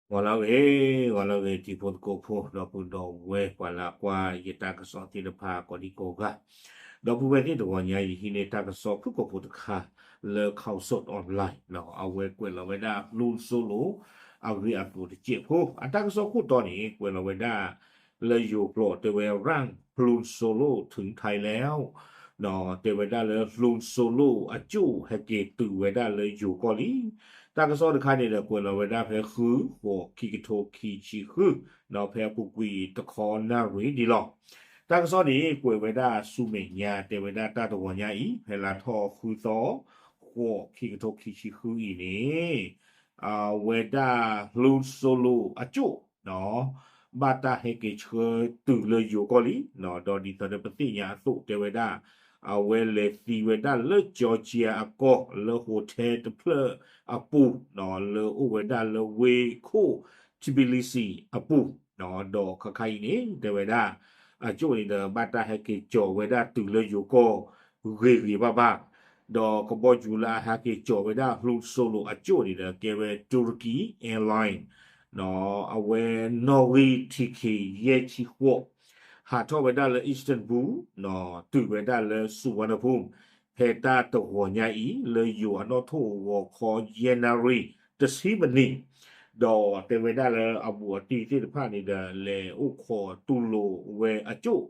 ဂီၤလၢအဂ့ၤ, ဂီၤလၢအဂ့ၤ တံၤဖိသကိးဖိ ဒီပုၢ်ဒီဝဲၢ် ပှၤလၢအကွၢ်ယတၢ်ကစီၣ်သ့ၣ်တဖၣ်ကိးဒံကိးဂၤ, ဒီပုၢ်ဝဲၢ်သ့ၣ်တဂီၤညါအံၤ ယဟံးန့ၢ်တၢ်ကစီၣ်ဖုၣ်ကိာ်ဖိတခါ လၢ Khaosod Online အဝဲကွဲးလီၤဝဲဒၣ် လူင်စိုးရိမ် အဂ့ၢ်အကျိၤတစဲးဖိ, အတၢ်ကစီၣ်ခိၣ်တီန့ၣ် ကွဲးလီၤဝဲဒၣ် လၢယိၤကျိာ်တဲဝဲ ร่าง လူင်စိုးရိမ် ถึงไทยแล้ว တဲဝဲဒၣ်လၢ လူင်စိုးရိမ် အကၠိၣ်ဟဲက့ၤတုၤဝဲဒၣ်လၢယိၤကီၢ်လံ. တၢ်ကစီၣ်တခါန့ၣ်ဒီး ကွဲးလီၤဝဲဒၣ်ဖဲဃု ဃိး ခံကထိခံဆံဃု, ဖဲအပူၤကွံာ်တခီနၣ်ရံၣ်ဒံးလီၤ. တၢ်ကစီၣ်န့ၣ် ကွဲးဝဲဒၣ်ဆူမဲာ်ညါ တဲဝဲဒၣ်တၢ်တဂီၤညါအံၤ ဖဲလါထီၣ်ဃုသီ ဃိး ခံကထိခံဆံဃုအံၤန့ၣ် အဝဲဒၣ် လူင်စိုးရိမ် အကၠိၣ် ဘၣ်တၢ်ဟဲက့ၤဆှၢတုၤလၢယိၤကီၢ်လံ, ဒီးဒ်သိးဒီးပသ့ၣ်ညါအသိးတဲဝဲဒၣ် အဝဲလဲၤသံဝဲဒၣ်လၢ Georgia အကီၢ် လၢ hotel တဖျၢၣ်အပူၤ လၢအိၣ်ဝဲဒၣ်လၢဝ့ၢ်ခိၣ် Tbilisi အပူၤ, ဒီးခါခါအံၤန့ၣ် တဲဝဲဒၣ် အကၠိၣ်န့ၣ်ဒီး ဘၣ်တၢ်ဟဲက့ၤကၠီၤဝဲဒၣ်တုၤလၢယိၤကီၢ် ဂ့ၤဂ့ၤဘၣ်ဘၣ်, ဒီးကဘီယူၤလၢအဟဲက့ၤကၠီၤဝဲဒၣ် လူင်စိုးရိမ် အကၠိၣ်န့ၣ်ဒီး ကဲဝဲ Turkey Airline အဝဲနီၣ်ဂံၢ်ထံခံယဲၢ်ဆံဃိး ဟးထီၣ်ဝဲဒၣ်လၢ Istanbul တုၤဝဲဒၣ်လၢ Suvarnabhumi ဖဲတၢ်တဂီၤညါအံၤ လၢယိၤအနီၣ်ထိၣ်ဂီၤခီယဲၢ်နၣ်ရံၣ်တဆံမံးနံး, ဒီးတဲဝဲဒၣ်လၢအဘူးအတံၢ်သ့ၣ်တဖၣ်န့ၣ်ဒီး လဲၤအိၣ်ခိးတူၢ်လိာ်ဝဲအကၠိၣ်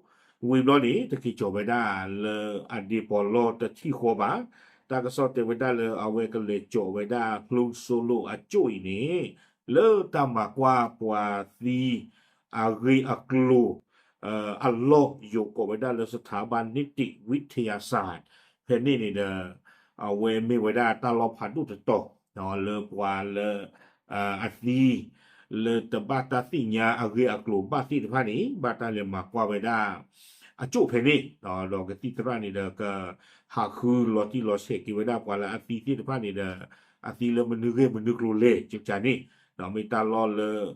ဝံၤဘျီန့ၣ် တက့ၤကၠီၤဝဲဒၣ်လၢအဒ့ပီၤလီၢ်တထံၣ်ဃီဘၣ်. တၢ်ကစီၣ်တဲဝဲဒၣ်လၢအဝဲကလဲၤကၠီၤဝဲဒၣ် လူင်စိုးရိမ် အကၠိၣ်အံၤန့ၣ် လၢတၢ်မၤကွၢ်ပှၤသံ အဂ့ၢ်အကျိၤ အလီၢ် ယိၤကိးဝဲဒၣ်လၢ สถาบันนิติวิทยาศาสตร์ ဖဲန့ၣ်န့ၣ်ဒီး အဝဲမ့ၢ်ဝဲဒၣ်တၢ်လီၢ်ဖးဒိၣ်တတီၤ လၢပှၤလၢ အသံ လၢတဘၣ်တၢ်သ့ၣ်ညါအဂ့ၢ်အကျိၤဘၣ်သ့ၣ်တဖၣ်န့ၣ် ဘၣ်တၢ်လဲၤမၤကွၢ်ဝဲဒၣ် အကၠိၣ်ဖဲန့ၣ်, ဒီးကသံၣ်သရၣ်န့ၣ်ဒီး ကဟးဃုလီၤတံၢ်လီၤဆဲးက့ၤဝဲဒၣ်ပှၤလၢအသံသ့ၣ်တဖၣ်န့ၣ်ဒီး အသံလၢမနုၤဂ့ၢ်မနုၤကျိၤလဲၣ် ကကန့ၣ်, မ့ၢ်တၢ်လီၢ်လၢ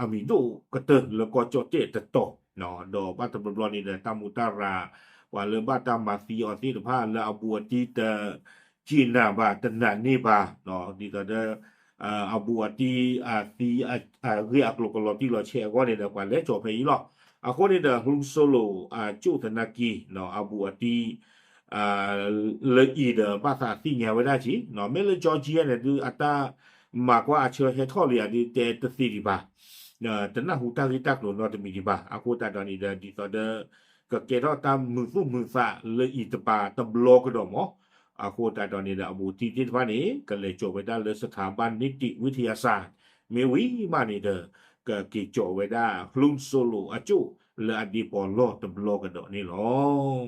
အမံၤဒိၣ်ကတၢၢ်လၢကီၢ်ကၠီၣ်တဲၣ်တတီၤ, ဒီးဘၣ်တဘျီဘျီန့ၣ်ဒီး တၢ်မူးတၢ်ရၤ ပှၤလၢဘၣ်တၢ်မၤသံအီၤသ့ၣ်တဖၣ်လၢအဘူးအတံၢ်တ က့ၤနၢ်ဘၣ် တနာ်န့ၢ်ဘၣ်, ဒ်သိးဒီး အဘူးအတံၢ် အသံ အဂ့ၢ်အကျိၤကလီၤတံၢ်လီၤဆဲးအဂီၢ်န့ၣ်ဒီး ပှၤလဲၤကၠီၤဖဲအံၤလီၤ. အဃိန့ၣ်ဒီး လူင်စိုးရိမ် အကၠိၣ်သနာ်က့ အဘူးအတံၢ် လၢအံၤဒီး ဘၣ်သးသ့ၣ်ညါဝဲဒၣ်က့ၤ, မ့ၢ်လၢ Georgia န့ၣ်ဒုး အတၢ်မၤကွၢ်အဆၢဟဲထီၣ်လံဧါဒုး တဲတသ့ဒံးဘၣ်, တနၢ်ဟူတၢ်ဂ့ၢ်တၢ်ကျိၤနီတမံၤဒံးဘၣ်. အဃိသတးဒီးန့ၣ်ဒီး ဒ်သိးဒီး ကကဲထီၣ်တၢ်မုာ်သူၣ်မုာ်သးလၢအံၤတပၤတဘျီကဒီးမး, အဃိသတးဒီးန့ၣ်ဒီး အဘူးအတံၢ်သ့ၣ်တဖၣ်န့ၣ် ကလဲၤကၠီၤဝဲဒၣ်လၢ สถาบันนิติวิทยาศาสตร์ မ့ၢ်ဝံၤမးန့ၣ်ဒီး ကက့ၤကၠီၤဝဲဒၣ် လူင်စိုးရိမ် အကၠိၣ်လၢအဒ့ပီၤလီၢ်တဘျီကဒီးန့ၣ်လီၤ.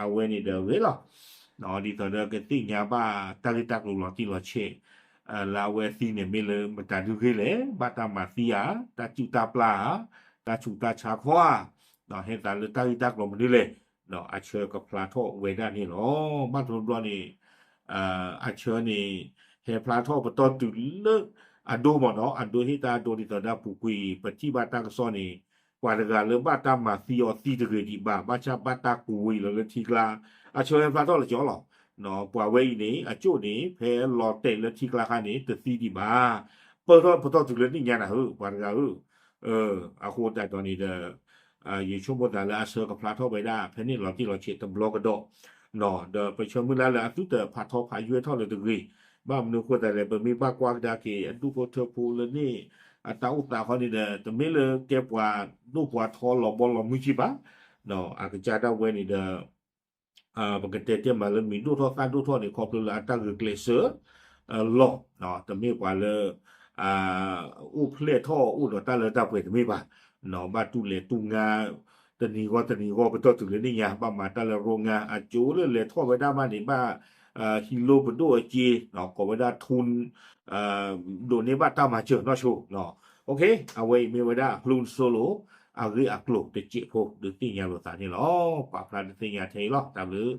အဝဲန့ၣ်ဒီးဂ့ၤလီၤ. ဒ်သိးဒီးကသ့ၣ်ညါဘၣ်တၢ်ဂ့ၢ်တၢ်ကျိၤလီၤတံၢ်လီၤဆဲး လၢအဝဲသံန့ၣ်မ့ၢ်လၢမတၤဒုဂ့ၢ်လဲၣ်, ဘၣ်တၢ်မၤသံဧါ, တၢ်စုၣ်တၢ်ပျၢ်ဧါ, တၢ်ဆူးတၢ်ဆါခီဧါ, ဟဲသးလၢတၢ်ဂ့ၢ်တၢ်ကျိၤမနုၤလဲၣ်, အဆၢကဖျါထီၣ်ဝဲဒၣ်န့ၣ်လီၤ. ဘၣ်တဘျီဘျီန့ၣ် အဆၢန့ၣ် ဟဲဖျါထီၣ်ပတီၢ်တုၤလၢအဒိမ့ၢ်နီၤ, အဒိဟ့ၣ်တၢ်အဒိဒ်သိးဒီးပူၤကွံာ် ပထံၣ်ဘၣ်တၢ်ကစီၣ်န့ၣ် ပှၤတဂၤလၢဘၣ်တၢ်မၤသံအီၤသံတဂ့ၤဒံးဘၣ်, ဘၣ်ဆၣ်ဘၣ်တၢ်ကူးဝံၤလီၤလၢထံကျါ, အဆၢဟဲဖျါထီၣ်လၢကၠီလီၤ. ပှၤဝဲအံၤန့ၣ် အကၠိၣ်န့ၣ် ဖဲလီၤတဲာ်လၢထံကျါခါန့ၣ် တသံဒံးဘၣ်, ပၢၢ်ထီၣ်ပတီၢ်တုၤလၢနံၣ်ညါနၤဧၢ ပှၤတဂၤဧၢ, အဃိသတးဒီးန့ၣ်ဒီး ယဆိကမိၣ်သးလၢအဆၢကဖျါထီၣ်ဝဲဒၣ် ဖဲန့ၣ်လီၤတံၢ်လီၤဆဲးတဘျီကဒီး, ဒီးပဆၢမုၢ်လၢ်လၢအသုတဖးထီဖးယွဲၢ်ထီၣ်လၢၤတဂ့ၤ, ဘၣ်မနုၤအဃိသတးလဲၣ် ပမ့ၢ်ဘၣ်ကွၢ်ကဒါက့ၤ အဒူၣ်ဖိထၢဖိလၢန့ၣ် အတၢ်အိၣ်သးဃီန့ၣ်ဒီး တမ့ၢ်လၢကဲပှၤဒိၣ်ပှၤထီလီၤဘီလီၤမုၢ်ကံဘၣ်, အကစၢ်ဒၣ်ဝဲန့ၣ်ဒီး ပကတဲတဲမးလၢမံၤဒိၣ်ထီၣ်သၣ်ဒိၣ်ထီၣ်န့ၣ် ခီဖျိလၢအတၢ်ဂုာ်ကျဲးစၢးလီၢ်, တမ့ၢ်ပှၤလၢ အိၣ်ဖျဲၣ်ထီၣ်အိၣ်ဒီးတၢ်လၢတၢ်ပှဲၤတမ့ၢ်ဘၣ်, ဘၣ်တူၢ်လဲၤတူၢ်ငါ တနံၤဂီၢ်တနံၤဂီၢ်ပတီၢ်တုၤလၢနံၣ်ညါ ဘၣ်မၤတၢ်လၢရိငါ အကၠိလၢလဲၤထီၣ်ဝဲဒၣ်မးန့ၣ် ဘၣ်ဟံးလိပဒိၣ်အစ့ ကိးဝဲဒၣ်ထူ ဒိးန့ၢ်ဘၣ်တၢ်မၤစၢၤနီၢ်ဆိ, အဝဲအံၤမ့ၢ်ဝဲဒၣ် လူင်စိုးရိမ် အဂ့ၢ်အကျိၤတစဲးဖိ ဒုးသ့ၣ်ညါလိာ်သးန့ၣ်လီၤ. ပာ်ဖျါဒုးသ့ၣ်ညါထဲအံၤလီၤ. တၢ်ဘျုး